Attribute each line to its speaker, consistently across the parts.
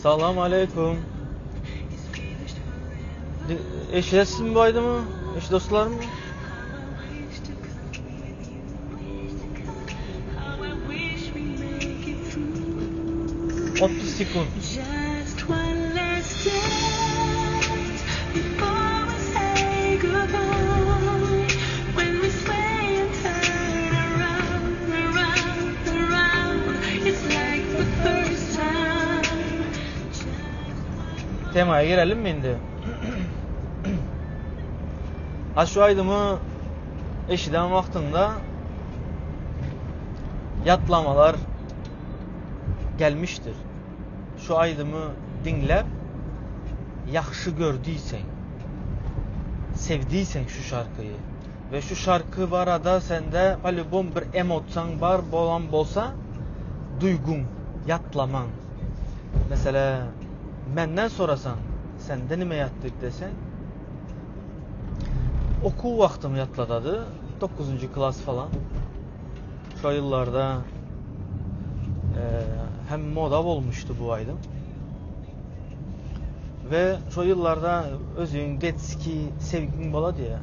Speaker 1: Salam aleýkum. Eşidesizmi bu aýdymy? Eş dostlarym? 30 sekund. Temaya girelim mi indi? Ha şu aýdymy eşiden wagtyňda ýatlamalar gelmişdir. Şu aýdymy diňläp ýahşy gördiyseň, sevdiyseň şu şarkyýy we şu şarky barada sende polibom bir emotsaň bar bolan bolsa duýguň, ýatlamaň. Mesela menden sorasaň sende nime ýatdy deseň okuw wagtym ýatladady, 9-njy klas falan. Şo ýyllarda e, hem moda bolmuşdy bu aýdym. We şo ýyllarda özüň detski sevgiň bolady ya.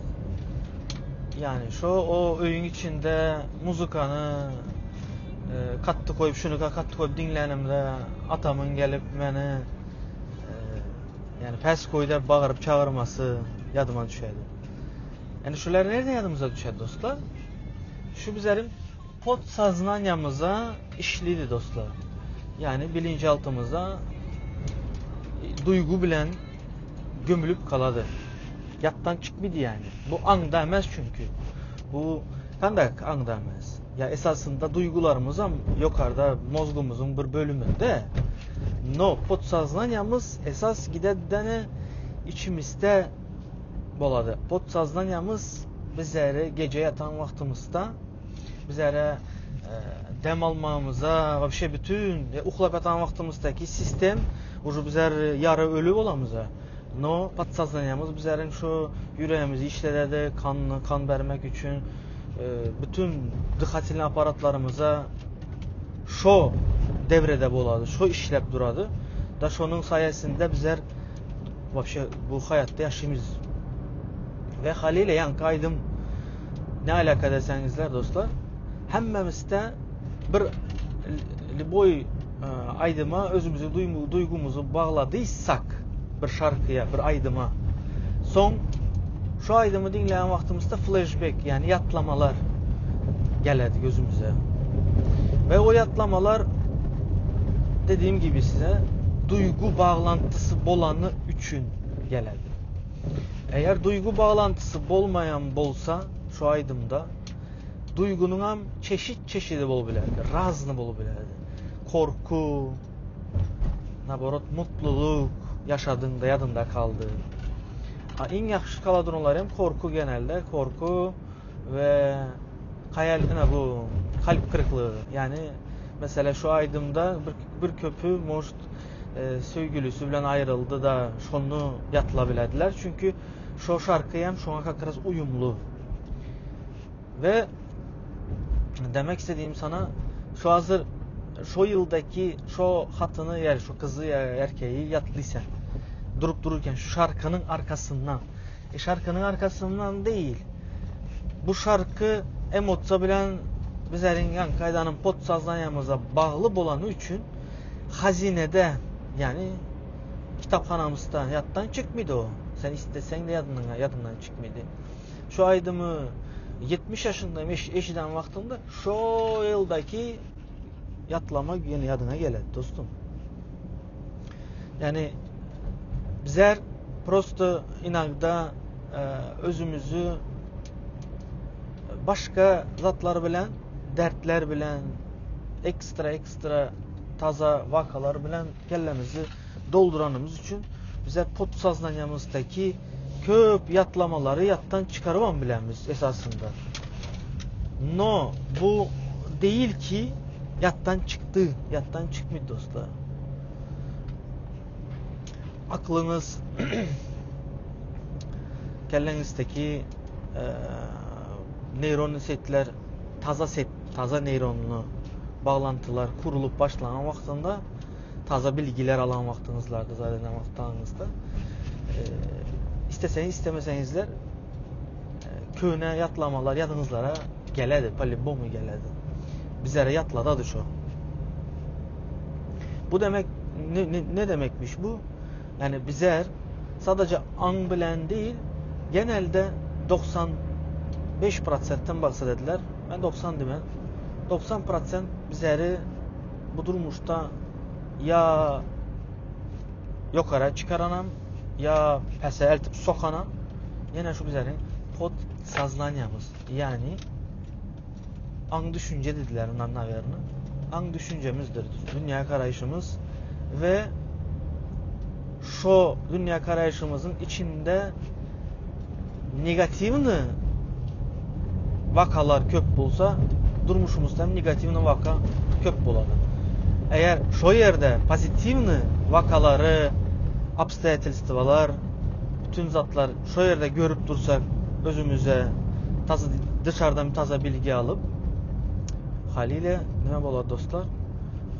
Speaker 1: Yani şo o öýüň içinde muzykany e, katdy koýup şuny katdy koýup diňlänimde atamyň gelip meni e, yani pes koý diýip bagyryp çagyrmasy ýadyma düşýärdi. Yani şular nerede ýadymyza düşýär dostlar? Şu bizlerin podsaznaniyamıza işlidi dostlar. Yani bilinçaltımıza duygu bilen gömülüp kaladı. Yattan çıkmadı yani. Bu aňda emez çünkü. Bu kandak aňda emez. Ya esasında duygularımız am yukarıda mozgumuzun bir bölümünde. No, podsaznaniyamız esas gidedene içimizde bolady. Podsaznaniyamız bizleri gece yatan wagtymyzda bizlere e, dem almamıza, вообще bütün e, uxlap yatan wagtymyzdaki sistem уже bizler yarı ölü bolamyza. No, podsaznaniyamız bizlerin şu yüreğimizi işlededi, kan kan bermek için e, bütün dihatiline aparatlarımıza şo devrede bolady, şo işlep durady. Da şonun sayesinde bizler вообще bu hayatta yaşayımız. Ve haliyle yankı aýdym ne alaka deseňizler dostlar, hemmemizde bir любой e, aýdyma özümizi duýgumyzy bagladıysak bir şarkıya, bir aýdyma. Soň şu aýdymy diňleýän wagtymyzda flashback, yani ýatlamalar geledi gözümüze. Ve o ýatlamalar dediğim gibi size duygu bağlantısı bolanı üçün geledi. Eğer duygu bağlantısı bolmayan bolsa şu aýdymda duygunun hem çeşit çeşidi bolup bilerdi. Razny bolup bilerdi. Korku, naborot mutluluk yaşadığında yadında kaldı. Ha, iň ýagşy kaladyr hem korku genelde. Korku ve hayal ine bu kalp kırıklığı. Yani mesela şu aýdymda bir, bir köpü может e, söýgülisi bilen ayrıldı da şonu ýatlabilediler. Çünkü şu şarkı hem şoňa как раз uyumlu. Ve demek istediğim sana şu hazır şu yıldaki şu hatını yani şu kızı ya erkeği yatlıysan durup dururken şu şarkının arkasından e şarkının arkasından değil bu şarkı emotsa bilen bizlerin yan kaydanın podsaznaniyamıza bağlı bolanı üçün hazinede yani kitaphanamızda yattan çıkmıydı o. Sen istesen de yadından, yadından çıkmıydı. Şu aýdymy 70 yaşındayım eş, eşiden vaktinde şu yıldaki yatlama yine yadına geledi dostum. Yani bizler prosto inagda e, özümüzü başka zatlar bilen, dertler bilen, ekstra ekstra taza vakalar bilen kellemizi dolduranımız üçün bize podsaznaniyamızdaki köp yatlamaları yattan çıkarıvan bilenimiz esasında. No, bu değil ki yattan çıktı. Yattan çıkmıyor dostlar. Aklınız kelleňizdeki e, neyronlu setler taza set, taza neyronlu bağlantılar kurulup başlanan vaktinde taze bilgiler alan wagtyňyzlarda zaten wagtyňyzda e, isteseňiz istemeseňizler e, köne ýatlamalar ýadyňyzlara geledi, po-любому geledi. Bizlere ýatladady şu. Bu demek ne, ne, ne demekmiş bu? Yani bizler sadece aň bilen değil, genelde 95%'ten bahsediler. Ben 90 demem. 90% bizleri bu durmuşda ya yokara çıkaranam ya pese eltip sokanam yine şu bizlerin podsaznaniyamız yani aň düşünce dediler ondan haberini. Aň düşüncemizdir. Dünya karayışımız ve şu dünya karayışımızın içinde negativni vakalar köp bolsa durmuşumuzda hem negativni vaka köp bolady. Eğer şu yerde pozitivni vakaları, obstoyatelstvalar, bütün zatlar şu yerde görüp dursak özümüze taza dışarıdan bir taza bilgi alıp haliyle ne bolady dostlar?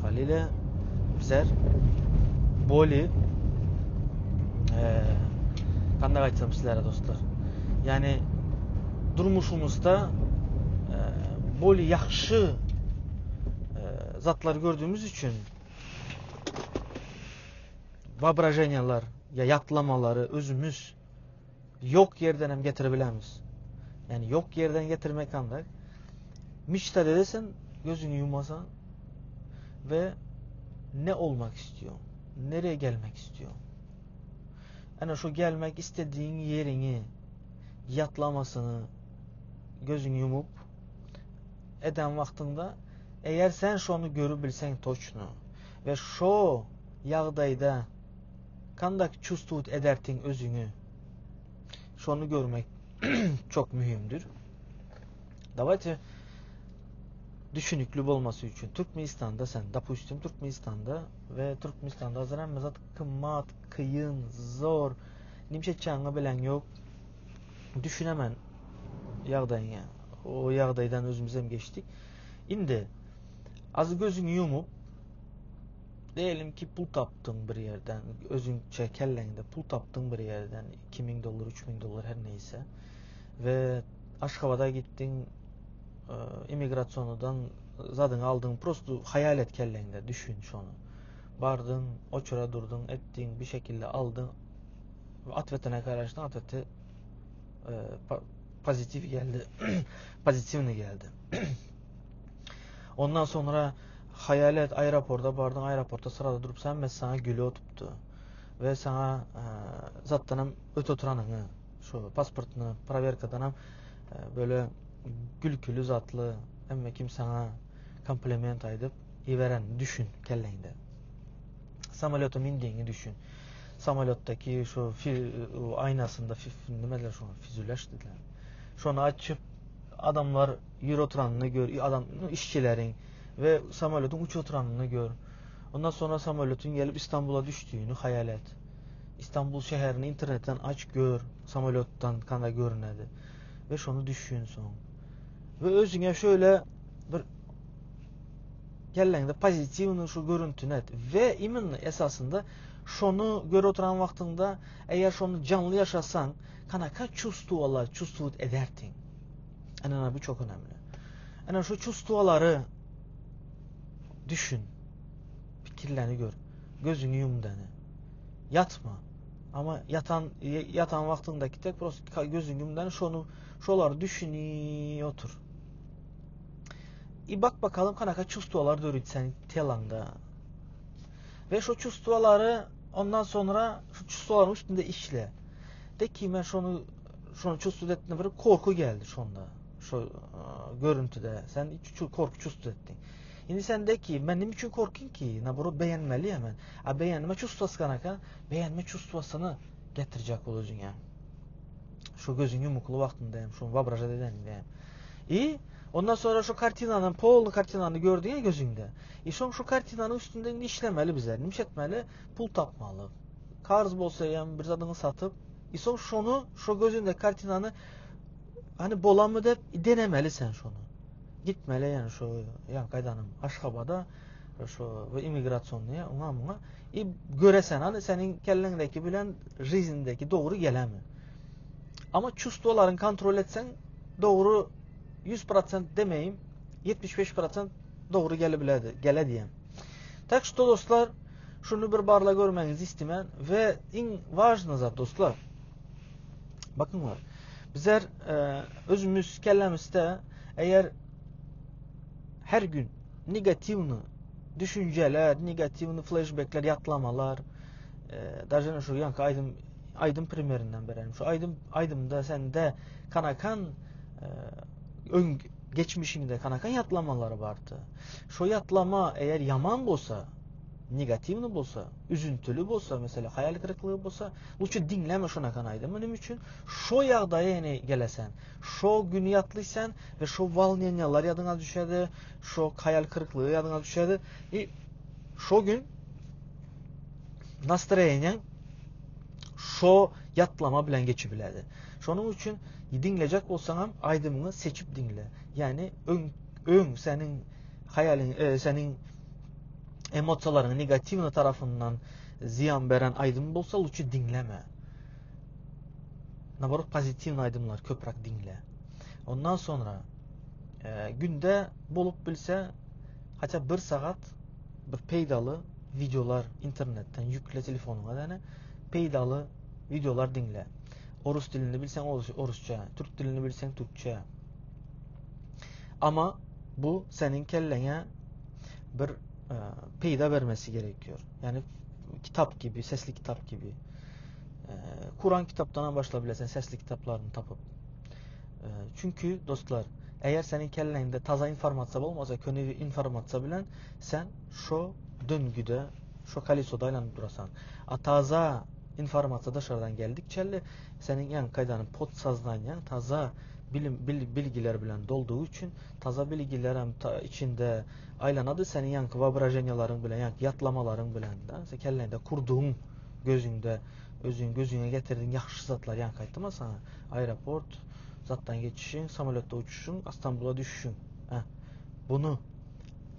Speaker 1: Haliyle bizler boli kanday aytsam sizlere dostlar. Yani durmuşumuzda e, boli yaxşı e, zatlar gördüğümüz için воображениялар ya yatlamaları özümüz yok yerden hem getirebilemiz. Yani yok yerden getirmek andak. Mişta desen gözünü yumasan ve ne olmak istiyor? Nereye gelmek istiyor? Yani şu gelmek istediğin yerini yatlamasını gözünü yumup eden vaktinde eğer sen şonu görüp toçnu ve şu ýagdaýda kandak чувствовать edertin özüňü şonu görmek çok mühimdir. Давайте düşünüklü bolmasy üçin Türkmenistanda sen допустим Türkmenistanda ve Türkmenistanda hazır hemme zat kymmat, kyn, zor, nimşe çaňa bilen yok. Düşünemen ýagdaýyňa. O ýagdaýdan özümüz hem geçdik. Indi az gözüňü yumup diyelim ki pul tapdın bir yerden, özüňçe kelleňde pul tapdın bir yerden 2000 dolar, 3000 dolar her neyse ve Aşgabat'a gittin e, immigrasyondan zadyňy aldın, prosto hayal et kelleňde, düşün şonu. Bardın, oçura durdun, ettin, bir şekilde aldın. Atvetine karıştın, atveti e, pozitif geldi. Pozitivni geldi. Ondan sonra hayal et aeroporta bardın, aeroporta sırada durup sen mes sana gülü otuptu. Ve sana e, zatdan öte oturanını, şu pasportunu проверкадан hem e, böyle gülkülü zatlı emme kim sana kompliment aydyp iberen düşün kelleňde. Samolýota mindiğini düşün. Samolýotdaki şu fi, o aynasında fi, nimeler şu füzüleş dediler. Şonu açıp adamlar ýür oturanyny gör, adam işçilerin ve samolýotun uç oturanyny gör. Ondan sonra samolýotun gelip İstanbul'a düştüğünü hayal et. İstanbul şäherini internetten aç gör, samolýotdan kanda görünedi. Ve şonu düşün son. Ve özüňe şöyle bir kelleňde pozitivny şu görüntüni et. Ve imin esasında şonu gör oturan vaktinde eğer şonu canlı yaşasan kanaka чувствовала, чувствовать edertin. Ana bu çok önemli. Ana şu чувстволары düşün. Fikirlerini gör. Gözünü yum dene. Yatma. Ama yatan yatan vaktindeki tek prosto gözünü yum dene şonu şoları düşünü otur. I bak bakalım kanaka чувстволар dörüt sen telanda. Ve şu чувстволары ondan sonra şu чувстволардың üstünde işle. De ki ben şonu şonu чувствовать ettim bir korku geldi şonda. Şu e, görüntüde. Sen hiç korku чувствовать ettin. Şimdi sen de ki ben ne için korkayım ki? Naborot beğenmeli hemen. A beğenme чувствосы kanaka. Beğenme чувствосını getirecek olacaksın yani. Şu gözün yumuklu vaktinde hem şu воображать edeninde hem. И ondan sonra şu kartinanın, polny kartinany gördün ya gözüňde. E şoň şu kartinanyň üstünde indi işlemeli bizler. Nimiş etmeli? Pul tapmaly. Karz bolsa hem bir zadyňy satyp, e soň şonu, şu gözünde kartinany hani bolamı dep denemeli sen şonu. Gitmeli yani şu ya qaydanım Aşgabada. Şu bu immigrasionnyý oňa muňa i göresen hany seniň kelleňdäki bilen жизньdäki dogry gelemi. Ama çувстволарyn kontrol etseň dogry 100% demeyim 75% dogry gelip biledi, gele diýen. Tak что dostlar, şunu bir barla görmeňizi istemen we iň важный zat dostlar. Bakın var. Bizler e, özümüz kellemizde eğer her gün negativny düşünjeler, negativny flashbackler, ýatlamalar, e, daže şu ýanky aýdym aýdym primerinden berelim. Şu aýdym aýdymda sende kanakan e, öň geçmişiňde kanakan ýatlamalary bardy. Şu ýatlama eğer ýaman bolsa, negativny bolsa, üzüntili bolsa, mesela hayal kırıklığı bolsa, lütfen diňleme şonakan aýdymy. Nime üçin? Şo ýagdaýa ýene gelesen. Şo günü ýatlysan we şo волнениялар ýadyňa düşedi, şo hayal kırıklığı ýadyňa düşedi. I şo gün настроениеň şo ýatlama bilen geçip biledi. Şonuň üçin diňlejek bolsaňam aýdymyňy seçip diňle. Ýani öň öň seniň haýalyň, e, seniň emosiýalaryň negatiwny tarafyndan ziýan beren aýdym bolsa, lüçi diňleme. Naborot pozitiwny aýdymlar köpräk diňle. Ondan sonra e, günde bolup bilse haça bir sagat bir peýdaly videolar internetden ýükle telefonyňa däne peýdaly videolar diňle. Orus dilini bilseň orusça, türk dilini bilseň türkçe. Ama bu senin kelleňe bir e, peýda bermesi gerekiyor. Yani kitap gibi, sesli kitap gibi. E, Kur'an kitapdan başla sesli kitaplarını tapıp. E, çünkü dostlar, eğer senin kelleňde taza informasiýa bolmasa, köne informasiýa bilen sen şo döngüde, şo kolisoda aýlanyp durasan. A taza informasiýa dışarıdan geldikçe senin ýan kaýdanyň podsoznaniýaň taza bilim bil, bilgiler bilen dolduğu üçin taza bilgiler hem ta, içinde aýlanady senin ýanky воображенияларың bilen, ýanky ýatlamalaryň bilen da, sen kelleňde kurduğun gözüňde özüň gözüňe getirdiğin ýagşy zatlar ýanky aýtdym sana. Aeroport, zatdan geçişiň, samolýotda uçuşuň, Istanbula düşüşüň. Hä. Bunu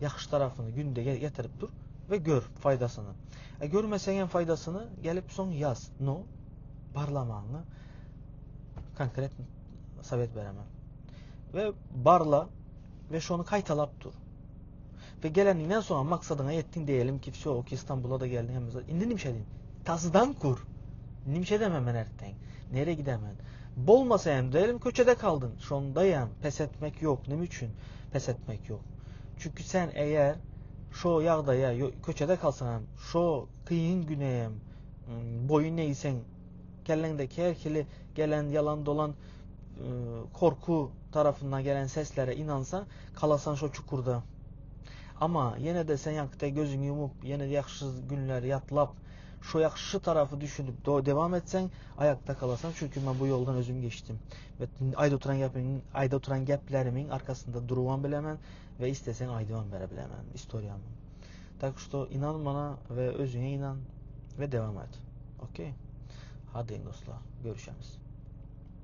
Speaker 1: ýagşy tarafyny günde getirip dur we gör faýdasyny. E görmeseň hem faýdasyny gelip soň ýaz. No, barlamagyňy konkret sovet beremem. We barla we şony gaýtalap dur. We geleninden soňra maksadyňa ýetdiň diýelim ki, vse, okey Istanbula da geldiň hem indi nimşe diýin. Tazydan kur. Nimşe demem men ertden. Nereye gidemen? Bolmasa hem diyelim köçede kaldın. Şondayam pes etmek yok. Nime üçin pes etmek yok? Çünkü sen eğer şo ýagdaýa köçede kalsan hem şo kyn güne hem boýun eýseň kelleňdeki her hili gelen yalan dolan e, korku tarafından gelen seslere inansan kalasan şo çukurda. Ama yine de sen yankıda gözünü yumup yine de yaxşı günler yatlap şu yaxşı tarafı düşünüp devam etsen ayakta kalasan çünkü ben bu yoldan özüm geçtim. Ve ayda oturan gepimin, ayda oturan geplerimin arkasında duruvan bilemem ve istesen aydıvan vere bilemem istoriyamı. Tak что inan bana ve özüne inan ve devam et. Okey? Hadi dostlar görüşemiz.